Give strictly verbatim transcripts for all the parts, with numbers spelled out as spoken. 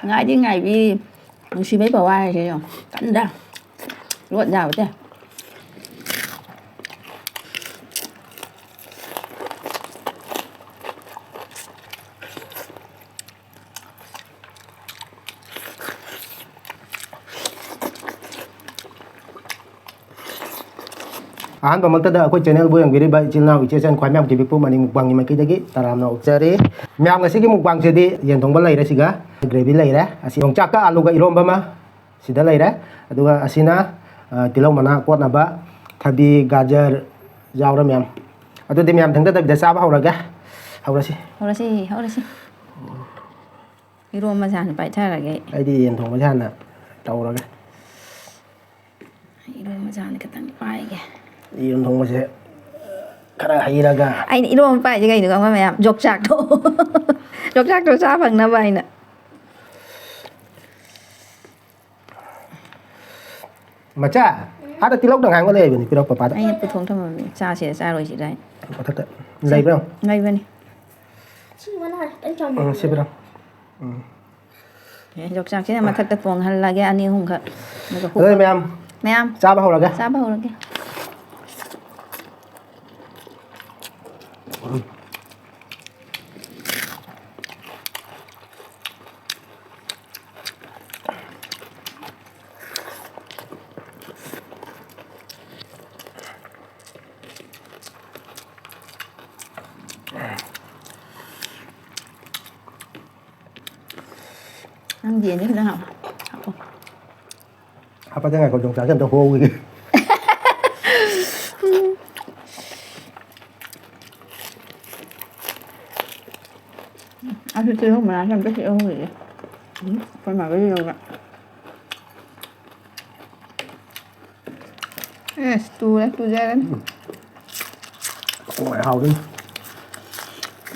ꯉꯥꯏꯗꯤ ꯉꯥꯏꯕꯤꯔꯤ꯫ ꯅꯨꯡꯁꯤꯕꯩ ꯄꯋꯥ ꯍꯥꯏꯁꯦ ꯌꯦꯡꯉꯣ꯫ ꯀꯟꯗ꯭ꯔꯥ? ꯂꯣꯠ ꯌꯥꯕ ꯅꯠꯇꯦ꯫ ꯑꯍꯥꯟꯕꯃꯛꯇꯗ ꯑꯩꯈꯣꯏ channelꯕꯨ ꯌꯦꯡꯕꯤꯔꯤꯕ ꯏꯆꯤꯜ ꯏꯅꯥꯎ ꯏꯆꯦ ꯏꯆꯟ ꯈ꯭ꯋꯥꯏ ꯃꯌꯥꯝ ꯀꯤꯕꯤꯛꯄꯨ ꯃꯅꯤꯡ ꯃꯨꯛꯕꯥꯡꯒꯤ ꯃꯥꯏꯀꯩꯗꯒꯤ ꯇꯔꯥꯝꯅ ꯑꯣꯛꯆꯔꯤ꯫ ꯃꯌꯥꯝ, ꯉꯁꯤꯒꯤ ꯃꯨꯛꯕꯥꯡꯁꯤꯗꯤ ꯌꯦꯟ ꯊꯣꯡꯕ ꯂꯩꯔꯦ, ꯁꯤꯒ gravy ꯂꯩꯔꯦ, ꯑꯁꯤ ꯌꯣꯡꯆꯥꯛꯀ ꯑꯥꯂꯨꯒ ꯏꯔꯣꯝꯕ ꯑꯃ ꯁꯤꯗ ꯂꯩꯔꯦ, ꯑꯗꯨꯒ ꯑꯁꯤꯅ, ꯑ, ꯇꯤꯜꯍꯧ ꯃꯅꯥ ꯀꯣꯠꯅꯕ ꯊꯕꯤ, ꯒꯥꯖꯔ ꯌꯥꯎꯔꯦ ꯃꯌꯥꯝ꯫ ꯑꯗꯨꯗꯤ ꯃꯌꯥꯝ ꯊꯦꯡꯊꯗꯕꯤꯗ ꯆꯥꯕ ꯍꯧꯔꯒꯦ꯫ ꯍꯧꯔꯁꯤ꯫ ꯍꯧꯔꯁꯤ, ꯍꯧꯔꯁꯤ꯫ ꯏꯔꯣꯝꯕꯁꯦ ꯍꯥꯟꯅ ꯄꯥꯏꯊꯔꯒꯦ ꯑꯩ꯫ ꯑꯩꯗꯤ ꯌꯦꯟ ꯊꯣꯡꯕꯁꯦ ꯍꯥꯟꯅ ꯇꯧꯔꯒꯦ꯫ ꯏꯔꯣꯝꯕꯁꯦ ꯍꯥꯟꯅ ꯈꯤꯇꯪ ꯄꯥꯏꯒꯦ꯫ ꯌꯦꯟ ꯊꯣꯡꯕꯁꯦ ꯈꯔ ꯍꯩꯔꯒ꯫ ꯑꯩꯅ ꯏꯔꯣꯝꯕ ꯄꯥꯏꯁꯦ ꯀꯩꯅꯣ ꯈꯪꯕ꯭ꯔꯥ ꯃꯌꯥꯝ? ꯌꯣꯡꯆꯥꯛꯇꯣ꯫ ꯌꯣꯡꯆꯥꯛꯇꯣ ꯆꯥ ꯐꯪꯅꯕ ꯍꯥꯏꯅ꯫ ꯃꯆꯥ, ꯑꯥꯗ ꯇꯤꯜꯍꯧ ꯇꯪꯈꯥꯏ ꯑꯃꯒ ꯂꯩꯕꯅꯤ, ꯄꯤꯔꯛꯑꯣ ꯄꯄꯥꯗ꯫ ꯑꯩꯅ ꯄꯨꯊꯣꯛ ꯊꯝꯃꯝꯃꯤ, ꯆꯥꯁꯤꯔ ꯆꯥꯔꯣꯏꯁꯤꯔ ꯍꯥꯏꯅ꯫ ꯃꯊꯛꯇ ꯂꯩꯕ꯭ꯔꯣ? ꯂꯩꯕꯅꯤ꯫ ꯁꯤ ꯃꯅꯥ ꯈꯤꯇꯪ ꯆꯥꯎꯕ ꯎꯝ, ꯁꯤ ꯄꯤꯔꯛꯑꯣ꯫ ꯎꯝ꯫ ꯑꯦ, ꯌꯣꯡꯆꯥꯛꯁꯤꯅ ꯃꯊꯛꯇ ꯇꯣꯡꯍꯜꯂꯒꯦ, ꯑꯅꯤ ꯑꯍꯨꯝꯈꯛ꯫ ꯑꯗꯨꯒ ꯑꯗꯨꯗꯤ ꯃꯌꯥꯝ ꯃꯌꯥꯝ ꯆꯥꯕ ꯍꯧꯔꯒꯦ꯫ ꯆꯥꯕ ꯍꯧꯔꯒꯦ꯫ ꯅꯪ ꯌꯦꯟꯁꯦ ꯈꯤꯇꯪ ꯍꯥꯞꯄꯣ꯫ ꯍꯥꯞꯄꯣ꯫ ꯍꯥꯞꯄꯗ ꯉꯥꯏꯈꯣ, ꯌꯣꯡꯆꯥꯛꯁꯦ ꯑꯝꯇ ꯍꯣꯍꯧꯈꯤꯒꯦ꯫ ꯑꯗꯨ ꯇꯤꯜꯍꯧ ꯃꯅꯥꯁꯦ ꯑꯝꯇ ꯍꯦꯛꯍꯧꯈꯤꯒꯦ꯫ ꯎꯝ, ꯑꯩꯈꯣꯏ ꯃꯥꯒ ꯌꯦꯡꯉꯒ꯫ ꯑꯦꯁ, ꯇꯨꯔꯦ, ꯇꯨꯖꯔꯅꯤ꯫ ꯎꯝ꯫ ꯍꯣꯏ, ꯍꯥꯎꯗꯣꯏꯅꯤ꯫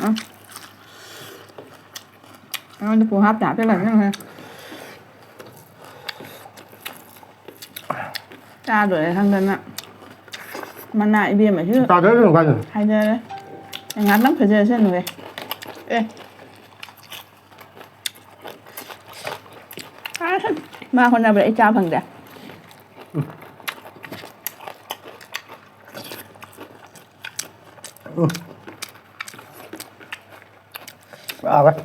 ꯑ꯫ ꯑꯩꯉꯣꯟꯗ ꯄꯨꯡ ꯍꯥꯞꯇ ꯍꯥꯞꯆꯜꯂꯛꯀꯅꯨꯍꯦ꯫ ꯆꯥꯗꯣꯔꯦ ꯈꯪꯗꯅ꯫ ꯃꯅꯥ ꯏꯕꯦꯝꯃꯁꯨ ꯆꯥꯗꯣꯔꯦ ꯑꯗꯨꯝ ꯀꯥꯏꯗꯅꯣ꯫ ꯍꯥꯏꯗꯔꯦ꯫ ꯑꯦ, ꯉꯥꯛꯇꯪ ꯐꯖꯔꯁꯅꯨꯍꯦ꯫ ꯑꯦ꯫ ꯃꯥ ꯍꯣꯠꯅꯕꯗ ꯑꯩ ꯆꯥ ꯐꯪꯗꯦ꯫ ꯌꯥꯔꯦ꯫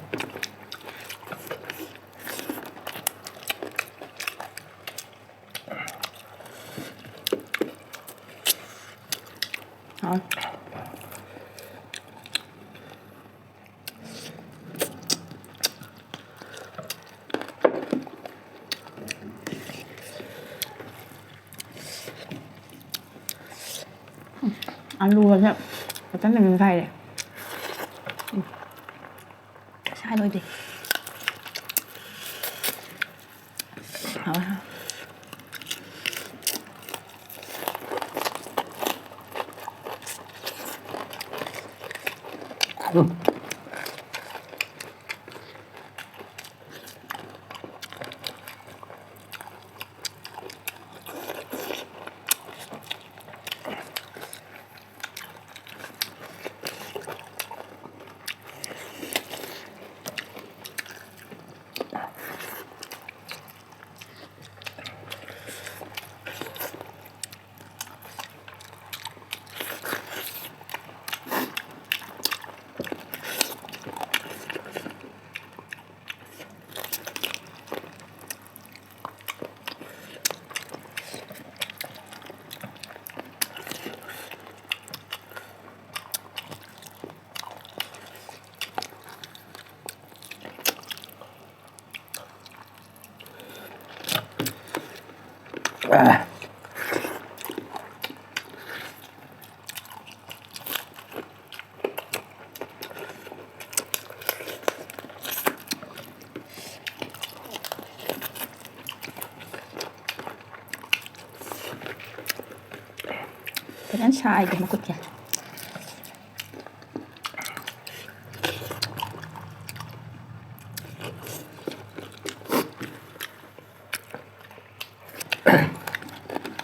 ꯍꯥꯎ꯫ ꯑꯂꯨꯒꯁꯦ ꯐꯖꯅ ꯅꯝꯈꯥꯏꯔꯦ꯫ ꯎꯝ꯫ ꯁꯥ ꯂꯣꯏꯗꯦ꯫ ꯍꯥꯎꯋꯦ, ꯍꯥꯎꯋꯦ꯫ ꯎꯝ꯫ ꯐꯖꯅ ꯁꯥꯏꯗ ꯃꯈꯨꯠꯁꯦ꯫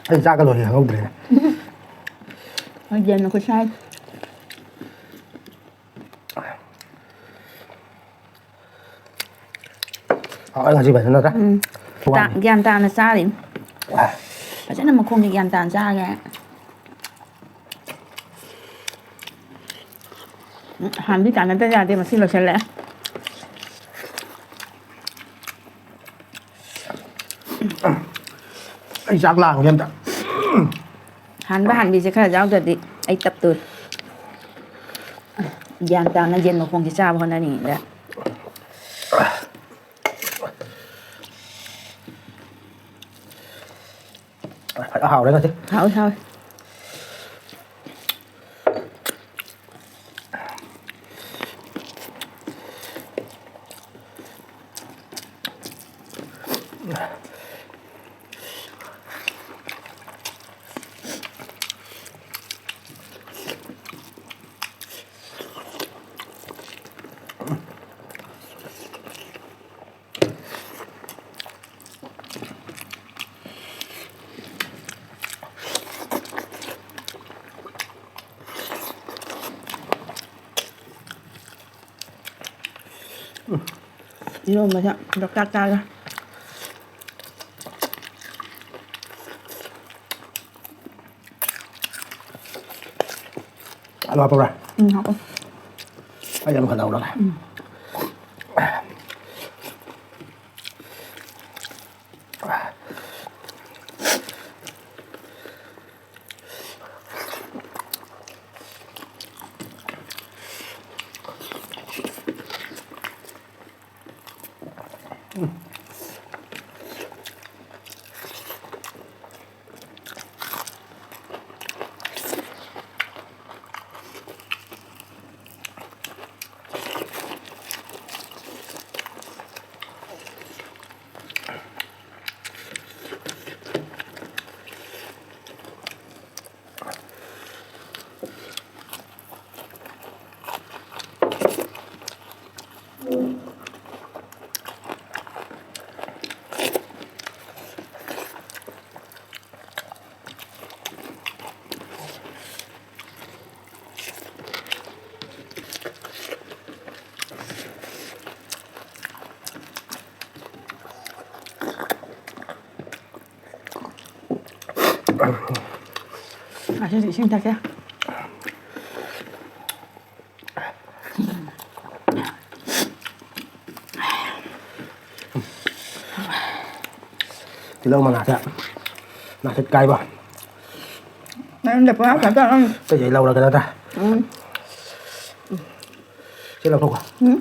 ꯑꯩ ꯆꯥꯛꯀ ꯂꯣꯏ ꯈꯪꯍꯧꯗ꯭ꯔꯦꯅꯦ꯫ ꯌꯦꯟ ꯈꯨꯠꯁꯥꯏ꯫ ꯍꯥꯎꯋꯦ ꯉꯁꯤ ꯐꯖꯅ ꯅꯠꯇ꯭ꯔꯥ? ꯎꯝ꯫ ꯇꯥ-, ꯒ꯭ꯌꯥꯟ ꯇꯥꯅ ꯆꯥꯔꯤꯅꯤ꯫ ꯐꯖꯅ ꯃꯈꯣꯡꯁꯦ ꯒ꯭ꯌꯥꯟ ꯇꯥꯅ ꯆꯥꯒꯦ꯫ ꯎꯝ, ꯍꯥꯟꯗꯤ ꯇꯥꯟꯅꯗ ꯌꯥꯗꯦ, ꯃꯁꯤ ꯂꯣꯏꯁꯤꯜꯂꯦ꯫ ꯑꯩ ꯆꯥꯛ ꯂꯥꯝꯒꯦ ꯑꯝꯇ꯫ ꯍꯥꯟꯕ ꯍꯥꯟꯕꯤꯁꯦ ꯈꯔ ꯌꯥꯎꯗ꯭ꯔꯗꯤ ꯑꯩ ꯇꯞꯇꯣꯔꯤ꯫ ꯒ꯭ꯌꯥꯟ ꯇꯥꯅ ꯌꯦꯟ ꯃꯈꯣꯡꯁꯦ ꯆꯥꯕ ꯍꯣꯠꯅꯔꯤꯉꯩꯗ꯫ ꯐꯖ ꯍꯥꯎꯔꯦ ꯉꯁꯤ꯫ ꯍꯥꯎꯏ, ꯍꯥꯎꯏ꯫ ꯏꯔꯣꯝꯕꯁꯦ ꯌꯣꯡꯆꯥꯛ ꯆꯥꯔꯦ꯫ ꯑꯂꯨ ꯍꯥꯞꯄꯧꯔꯥ? ꯎꯝ, ꯍꯥꯞꯄꯣ꯫ ꯑꯩ ꯑꯂꯨ ꯍꯥꯟꯅ ꯍꯧꯔꯒꯦ꯫ ꯎꯝ꯫ ꯉꯁꯤꯗꯤ ꯏꯁꯤꯡ ꯊꯛꯀꯦ꯫ ꯇꯤꯜꯍꯧ ꯃꯅꯥꯗ ꯅꯥꯁꯤꯠ ꯀꯥꯏꯕ꯫ ꯅꯪ ꯂꯐꯣꯏ ꯍꯥꯞꯄ ꯅꯪ꯫ ꯑꯇꯩꯗꯤ ꯑꯩ ꯂꯧꯔꯒꯦ ꯅꯠꯇ꯭ꯔꯥ? ꯎꯝ꯫ ꯁꯤ ꯂꯧꯊꯣꯛꯈꯣ꯫ ꯎꯝ꯫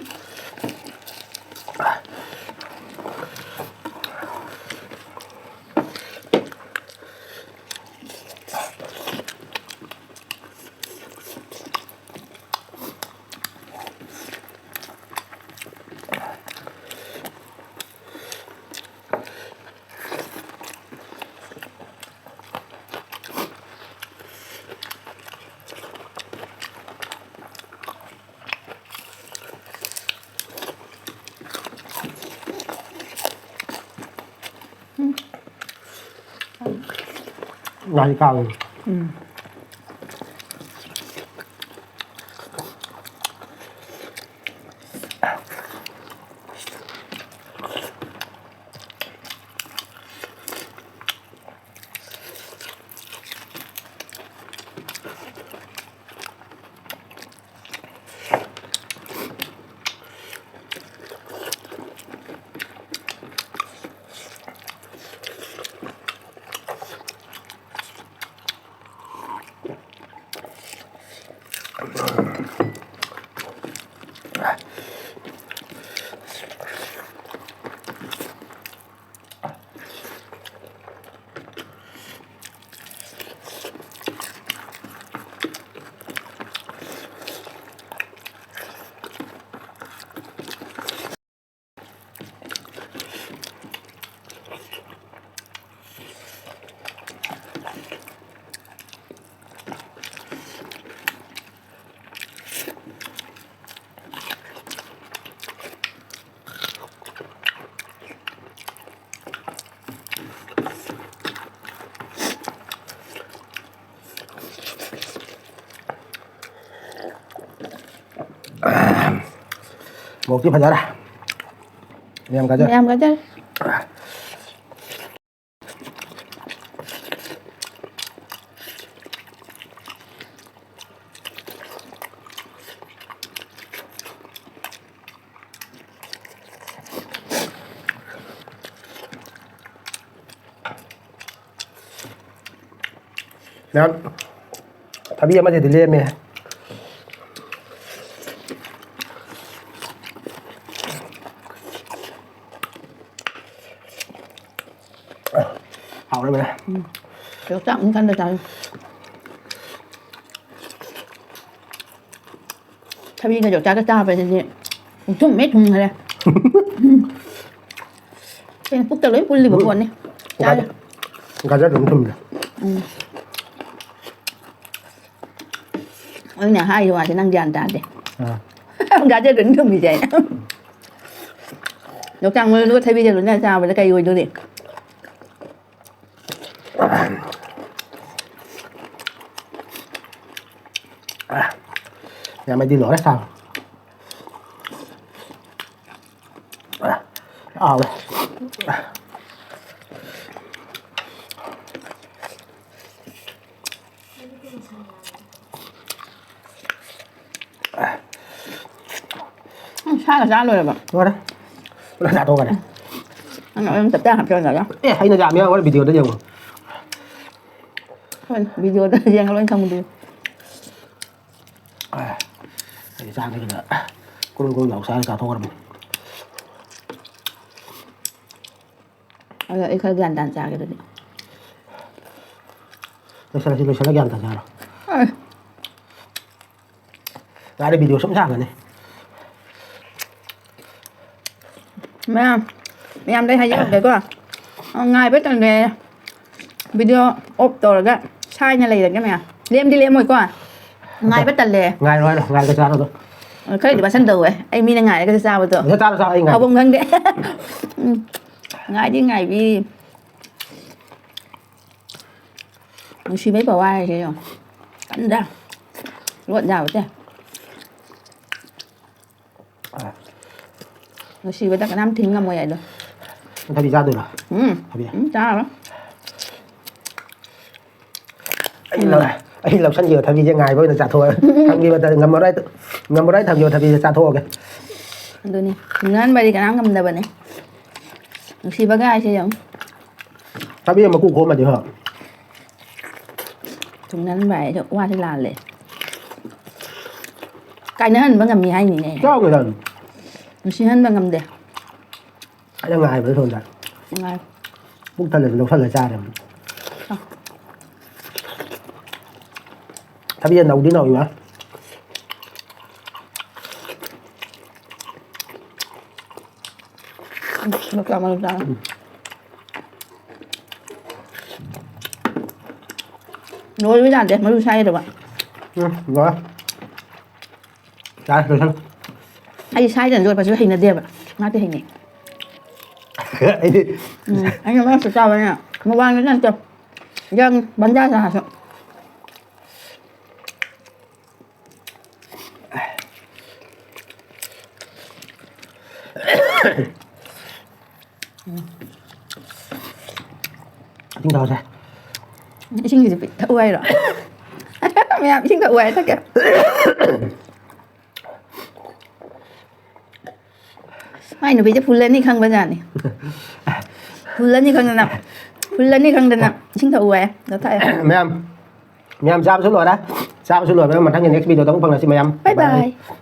ꯉꯥꯔꯤ ꯀꯥꯡꯉꯤ꯫ ꯎꯝ꯫ ꯃꯣꯔꯣꯛꯇꯤ ꯐꯖꯔꯦ꯫ ꯃꯌꯥꯝ ꯀꯥꯖꯔꯦ꯫ ꯃꯌꯥꯝ ꯀꯥꯖꯔꯦ꯫ ꯃꯌꯥꯝ ꯊꯕꯤ ꯑꯃꯗꯤ ꯂꯦꯝꯃꯦ꯫ ꯍꯥꯎꯔꯦ ꯃꯌꯥꯝ꯫ ꯎꯝ꯫ ꯌꯣꯡꯆꯥꯛ ꯃꯨꯛ ꯀꯟꯅ ꯆꯥꯔꯤ꯫ ꯊꯕꯤꯒ ꯌꯣꯡꯆꯥꯛꯀ ꯆꯥꯕꯁꯤꯗꯤ ꯄꯨꯡꯊꯨꯝ ꯍꯦꯛ ꯊꯨꯝꯈ꯭ꯔꯦ꯫ ꯎꯝ꯫ ꯀꯩꯅꯣ ꯄꯨꯛꯇ ꯂꯣꯏ ꯄꯨꯜꯂꯤꯕ ꯎꯝ꯫ ꯄꯣꯠꯅꯤ꯫ ꯆꯥꯔꯤ꯫ ꯒꯖꯔ-, ꯒꯖꯔꯗꯨꯝ ꯊꯨꯝꯃꯦ꯫ ꯎꯝ꯫ ꯑꯩꯅ ꯍꯥꯏꯔꯤꯕ ꯋꯥꯁꯦ ꯅꯪ ꯒ꯭ꯌꯥꯟ ꯇꯥꯗꯦ꯫ ꯑꯥ꯫ ꯒꯖꯔꯗꯨꯅ ꯊꯨꯝꯃꯤꯁꯦ ꯑꯩꯅ꯫ ꯌꯣꯡꯆꯥꯛ ꯃꯔꯨꯗꯨꯒ ꯊꯕꯤꯒ ꯂꯣꯏꯅ ꯆꯥꯕꯗ ꯀꯩ ꯑꯣꯏꯗꯣꯔꯤ? ꯌꯥꯝꯃꯗꯤ ꯂꯣꯏꯔꯦ ꯆꯥꯕ꯫ ꯍꯥꯎꯋꯦ꯫ ꯎꯝ, ꯁꯥꯒ ꯆꯥ ꯂꯣꯏꯔꯕ? ꯂꯣꯏꯔꯦ꯫ ꯄꯨꯂꯞ ꯆꯥꯊꯣꯛꯈꯔꯦ꯫ ꯅꯪꯅ ꯑꯗꯨꯝ ꯇꯞꯇꯥꯏ ꯍꯥꯞꯆꯜꯂꯒ꯫ ꯑꯦ, ꯑꯩꯅ ꯆꯥꯕ ꯌꯥꯎꯔꯦ, ꯚꯤꯗꯤꯑꯣꯗ ꯌꯦꯡꯉꯣ꯫ ꯍꯣꯏ, ꯚꯤꯗꯤꯑꯣꯗ ꯌꯦꯡꯉ ꯂꯣꯏ ꯈꯪꯕꯗꯨ꯫ ꯑꯦ, ꯑꯩ ꯆꯥꯗꯕꯤꯗ ꯀꯨꯔꯨꯝ ꯀꯨꯔꯨꯝ ꯂꯥꯎ ꯆꯥꯔ ꯆꯥꯊꯣꯛꯈ꯭ꯔꯕꯅꯤ꯫ ꯑꯗꯣ ꯑꯩ ꯈꯔ ꯒ꯭ꯌꯥꯟ ꯇꯥꯅ ꯆꯥꯒꯦ ꯑꯗꯨꯗꯤ꯫ ꯂꯣꯏꯁꯤꯜꯂꯁꯤ, ꯂꯣꯏꯁꯤꯜꯂ ꯒ꯭ꯌꯥꯟ ꯇꯥꯖꯔꯣ꯫ ꯑ꯫ ꯌꯥꯔꯦ, ꯚꯤꯗꯤꯑꯣ ꯁꯨꯝ ꯁꯥꯡꯉꯅꯤ꯫ ꯃꯌꯥꯝ, ꯃꯌꯥꯝꯗ ꯑꯩ ꯍꯥꯏꯖꯍꯧꯒꯦꯀꯣ꯫ ꯑ, ꯉꯥꯏꯕ ꯇꯟꯂꯦ꯫ ꯚꯤꯗꯤꯑꯣ ꯑꯣꯐ ꯇꯧꯔꯒ ꯁꯥꯏꯅ ꯂꯩꯔꯒꯦ ꯃꯌꯥꯝ꯫ ꯂꯦꯝꯗꯤ ꯂꯦꯝꯃꯣꯏꯀꯣ꯫ ꯉꯥꯏꯕ ꯇꯜꯂꯦ꯫ ꯉꯥꯏꯔꯣ ꯍꯥꯏꯔꯣ, ꯉꯥꯏꯔꯒ ꯆꯥꯔꯣ ꯑꯗꯨꯝ꯫ ꯑ, ꯈꯔꯗꯤ ꯋꯥꯁꯟꯗꯧꯋꯦ꯫ ꯑꯩ ꯃꯤꯅ ꯉꯥꯏꯔꯒ ꯆꯥꯕꯗꯣ꯫ ꯆꯥꯔꯣ, ꯆꯥꯔꯣ, ꯑꯩ ꯉꯥꯏꯒꯦ꯫ ꯍꯥꯎꯐꯝ ꯈꯪꯗꯦ꯫ ꯎꯝ꯫ ꯉꯥꯏꯗꯤ ꯉꯥꯏꯕꯤ꯫ ꯅꯨꯡꯁꯤꯕꯩ ꯄꯋꯥ ꯍꯥꯏꯁꯦ ꯌꯦꯡꯉꯣ꯫ ꯀꯟꯗ꯭ꯔꯥ? ꯂꯣꯠ ꯌꯥꯕꯁꯦ꯫ ꯑꯥ꯫ ꯅꯨꯡꯁꯤꯕꯗ ꯀꯅꯥꯝ ꯊꯤꯡ ꯉꯝꯃꯣꯏ ꯍꯥꯏꯗꯣ꯫ ꯅꯪ ꯊꯕꯤ ꯆꯥꯗꯣꯏꯔꯣ? ꯎꯝ꯫ ꯊꯕꯤ꯫ ꯎꯝ, ꯆꯥꯔꯣꯏ꯫ ꯑꯩ ꯂꯧ-, ꯑꯩ ꯂꯧꯁꯟꯈꯤꯕ ꯊꯕꯤꯁꯦ ꯉꯥꯏꯕ ꯑꯣꯏꯅ ꯆꯥꯊꯣꯛꯑꯦ꯫ ꯊꯝꯈꯤꯕꯗ ꯉꯝꯃꯔꯣꯏ, ꯉꯝꯃꯔꯣꯏ ꯊꯝꯈꯤꯕ ꯊꯕꯤꯁꯦ ꯆꯥꯊꯣꯛꯑꯒꯦ꯫ ꯑꯗꯨꯅꯤ, ꯊꯤꯡꯍꯟꯕꯗꯤ ꯀꯅꯥꯝ ꯉꯝꯗꯕꯅꯦ꯫ ꯅꯨꯡꯁꯤꯕꯒ ꯍꯥꯏꯁꯦ ꯌꯦꯡꯉꯨ꯫ ꯊꯕꯤ ꯃꯀꯨ ꯈꯣꯝꯃꯗꯤ ꯐꯕ꯫ ꯅꯪ ꯚꯥꯏ, ꯑꯗꯣ ꯋꯥꯁꯦ ꯂꯥꯜꯂꯦ꯫ ꯀꯥꯏꯅꯍꯟꯕ ꯉꯝꯃꯤ ꯍꯥꯏꯅꯤꯅꯦ꯫ ꯆꯥꯎ ꯀꯩꯗꯧꯔꯒꯦ? ꯅꯨꯡꯁꯤꯍꯟꯕ ꯉꯝꯗꯦ꯫ ꯑꯩꯅ ꯉꯥꯏꯕꯗ ꯁꯣꯝꯗ꯫ ꯉꯥꯏ꯫ ꯄꯨꯛ ꯊꯜꯂꯁꯨ ꯂꯧꯁꯜꯂ ꯆꯥꯔꯦ꯫ ꯑ꯫ ꯊꯕꯤꯁꯦ ꯅꯧꯗꯤ ꯅꯧꯏꯕ꯫ ꯎꯝ, ꯃꯆꯥ ꯃꯔꯨ ꯆꯥꯔꯦ꯫ ꯎꯝ꯫ ꯂꯣꯏꯕ ꯌꯥꯗꯦ, ꯃꯔꯨ ꯁꯥꯏꯒꯗꯕ꯫ ꯎꯝ, ꯂꯣꯏꯔꯦ꯫ ꯌꯥꯔꯦ, ꯂꯣꯏꯁꯜꯂꯣ꯫ ꯑꯩ ꯁꯥꯏꯗꯅ ꯌꯣꯠꯄꯁꯨ ꯍꯩꯅꯗꯦꯕ꯫ ꯃꯥꯗꯤ ꯍꯩꯅꯩ꯫ ꯑꯩꯗꯤ ꯎꯝ, ꯑꯩꯅ ꯃꯔꯛꯇ ꯆꯥꯕꯅꯤꯅ ꯃꯨꯛꯕꯥꯡꯗꯤ ꯅꯠꯇꯦ꯫ ꯌꯥꯝ ꯕꯟꯖꯥ ꯆꯥꯔꯁꯨ꯫ ꯏꯁꯤꯡ ꯊꯛꯑꯣꯁꯦ꯫ ꯏꯁꯤꯡꯁꯤꯁꯨ ꯄꯤꯛ ꯊꯛꯎ ꯍꯥꯏꯔꯣ? ꯃꯌꯥꯝ ꯏꯁꯤꯡ ꯊꯛꯎ ꯍꯥꯏꯔ ꯊꯛꯀꯦ꯫ ꯃꯥꯏ ꯅꯨꯄꯤꯁꯦ ꯐꯨꯜꯂꯅꯤ ꯈꯪꯕꯖꯥꯠꯅꯤ꯫ ꯐꯨꯜꯂꯅꯤ ꯈꯪꯗꯅ, ꯐꯨꯜꯂꯅꯤ ꯈꯪꯗꯅ ꯏꯁꯤꯡ ꯊꯛꯎ ꯍꯥꯏ꯫ ꯑꯗ ꯊꯛꯑꯦ꯫ ꯃꯌꯥꯝ, ꯃꯌꯥꯝ ꯆꯥꯕꯁꯨ ꯂꯣꯏꯔꯦ꯫ ꯆꯥꯕꯁꯨ ꯂꯣꯏꯔꯦ꯫ ꯃꯊꯪꯒꯤ next video ꯗ ꯑꯃꯨꯛ ꯐꯪꯅꯁꯤ ꯃꯌꯥꯝ꯫ Bye bye꯫ Bye꯫